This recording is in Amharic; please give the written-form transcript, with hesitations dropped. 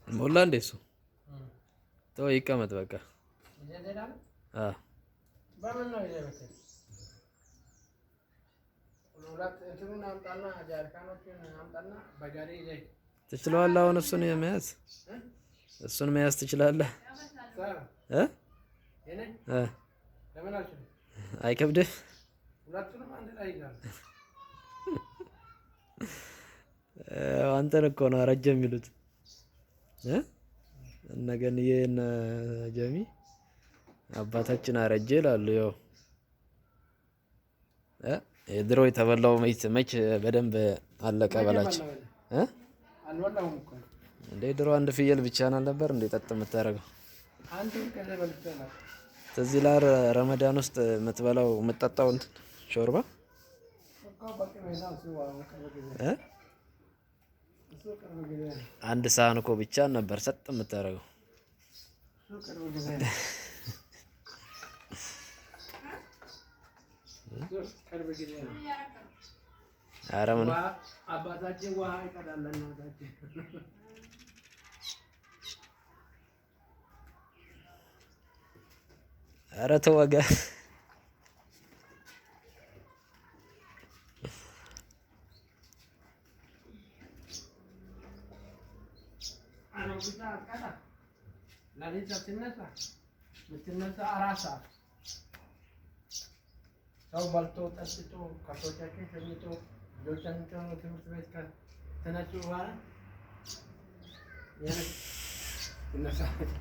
ሞላ እንዴ እሱ ተው ይቀመጥ በቃ። ትችለዋለህ። አሁን እሱን መያዝ እሱን መያዝ ትችላለህ። አይከብድህ? አንተን እኮ ነው አረጀ የሚሉት እነ ገንዬ እነ ጀሚ አባታችን አረጀ ይላሉ። ያው የድሮ የተበላው መች በደንብ አለቀ በላቸው። እንደ ድሮ አንድ ፍየል ብቻህን አልነበር እንደ ጠጥ የምታደርገው? ትዝ ይልሃል ረመዳን ውስጥ የምትበላው የምትጠጣው እንትን ሾርባ አንድ ሳህን እኮ ብቻህን ነበር ሰጥ የምታደርገው። ኧረ ምን አባታችን ውሃ ይቀዳል እናታችን። ኧረ ተወጋ። አሮጊቷ አትቀዳ። ሌሊት አትነሳ። የምትነሳ 4 ሰዓት ሰው በልቶ ጠጥቶ ከብቶቻችን ሸኝቶ ልጆቻችን ትምህርት ቤት ከተነሱ በኋላ ትነሳለች።